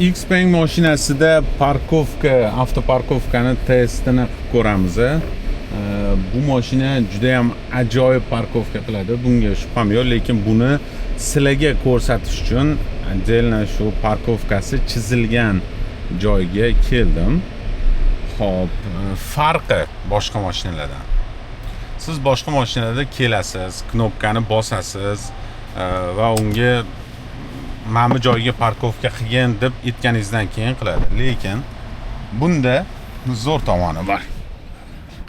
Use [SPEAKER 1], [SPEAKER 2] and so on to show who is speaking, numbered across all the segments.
[SPEAKER 1] Xpeng mashinasida parkovka, avtoparkovkani testini qilib ko'ramiz. Bu mashina juda ham ajoyib parkovka qiladi, bunga shubham yo'q, lekin buni sizlarga ko'rsatish uchun отдельно shu parkovkasi chizilgan joyga keldim. Xo'p, farqi boshqa mashinalardan. Siz boshqa mashinalarda kelasiz, knopkani bosasiz va unga mana bu joyga parkovka qilgin deb aytganingizdan keyin qiladi. Lekin bunda zo'r tomoni bor.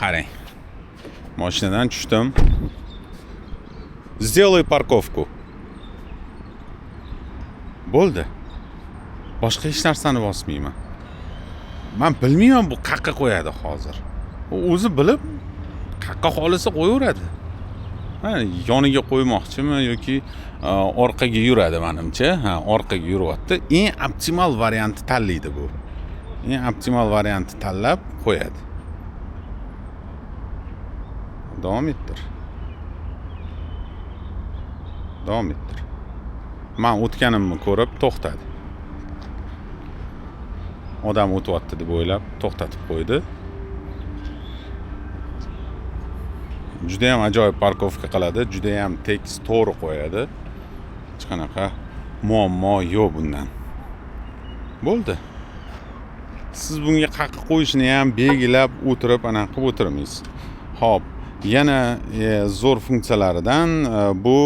[SPEAKER 1] Qarang. Mashinadan tushdim. Сделай парковку. Bo'ldi. Boshqa hech narsani bosmayman. Men bilmayman bu qayerga qo'yadi hozir. U o'zi bilib qayerga xohlasa qo'yaveradi. Ha, yoniga qo'ymoqchimi yoki orqaga yuradi menimcha. Ha, orqaga yuryapti. Eng optimal variantni tanlaydi bu. Eng optimal variantni tanlab qo'yadi. Davom ettir. Davom ettir. Men o'tganimni ko'rib to'xtadi. Odam o'tyapti deb o'ylab to'xtatib qo'ydi. Juda ham ajoyib parkovka qiladi, juda ham tekis to'g'ri qo'yadi. Hech qanaqa muammo yo'q bundan. Bo'ldi. Siz bunga qayerga qo'yishni ham belgilab o'tirib anaqa qilib o'tirmaysiz. Xo'p, yana zo'r funksiyalaridan bu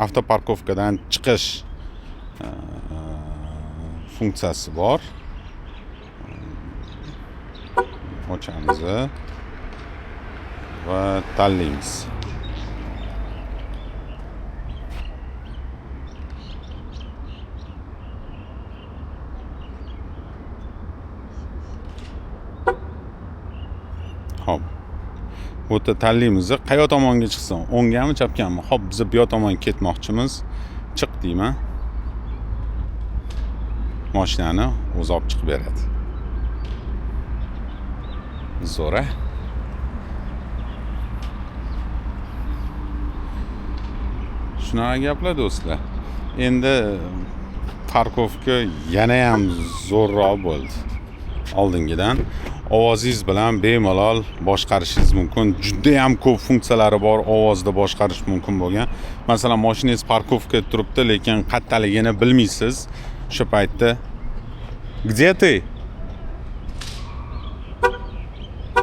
[SPEAKER 1] avtoparkovkadan chiqish funksiyasi bor. Ochamiz va tanlaymiz. Xo'p. Bu yerda tanlaymiz. Qayo tomonga chiqsin? O'nggami, chapgami? Xo'p, biz bu yoq tomonga ketmoqchimiz. Chiq deyman. Mashinani o'zi olib chiqib beradi. Zo'r-a? Shunaqa gaplar do'stlar. Endi parkovka yana ham zo'rroq bo'ldi oldingidan. Ovozingiz bilan bemalol boshqarishingiz mumkin. Juda ham ko'p funksiyalari bor ovozda boshqarish mumkin bo'lgan. Masalan, mashinangiz parkovkada turibdi, lekin qattaligini bilmaysiz. O'sha paytda Где ты?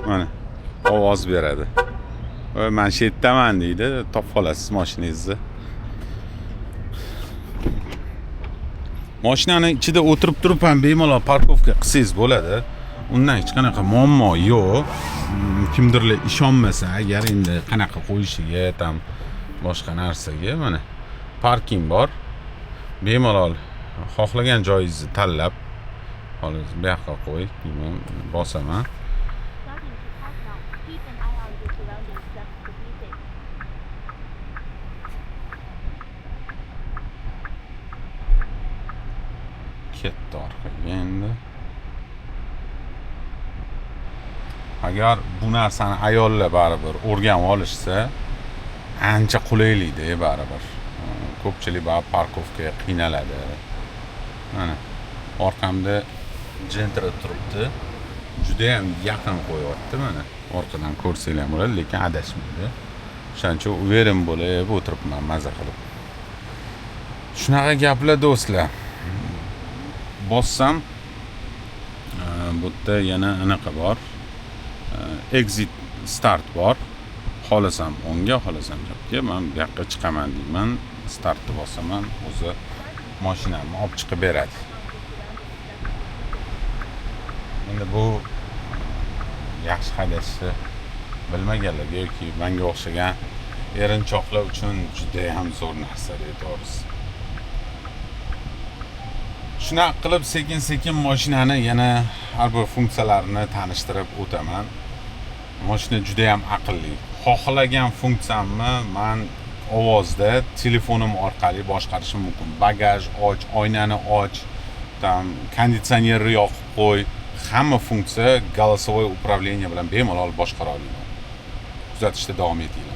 [SPEAKER 1] Mana ovoz beradi. Voy, men shu yerdaman deydi, topib olasiz mashinangizni. Mashinani ichida o'tirib turib ham bemalol parkovka qilsangiz bo'ladi. Undan hech qanaqa muammo yo'q. Kimdirlar ishonmasa, agar endi qanaqa qo'yishiga, tam boshqa narsaga, mana parking bor. Bemalol xohlagan joyingizni tanlab, hozir bu yoqqa qo'y, deyman, bosaman. Ketdi orqaga endi. Agar bu narsani ayollar baribir o'rganib olishsa, ancha qulaylikda baribir. Ko'pchilik baribir parkovkaga qiynaladi. Mana orqamda Gentra turibdi. Juda ham yaqin qo'yapti mana. Orqadan ko'rsanglar ham bo'ladi, lekin adashmaydi. O'shaning uchun uverin bo'lib o'tiribman maza qilib. Shunaqa gaplar do'stlar. Bossam, bu yerda yana anaqa bor. Exit start bor. Xohlasam o'ngga, xohlasam chapga, men bu yoqqa chiqaman deyman. Startni bosaman, o'zi mashinamni olib chiqib beradi. Endi bu yaxshi haydashni bilmaganlarga yoki menga o'xshagan erinchoqlar uchun juda ham zo'r narsa, to'g'risi. Shunaqa qilib sekin-sekin mashinani yana har bir funksiyalarini tanishtirib o'taman. Mashina juda ham aqlli. Xohlagan funksiyamni men ovozda telefonim orqali boshqarishim mumkin. Bagaj och, oynani och, tam konditsionerni yoqib qo'y, hamma funksiya голосовой управление bilan bemalol boshqara olaman. Kuzatishda davom etinglar.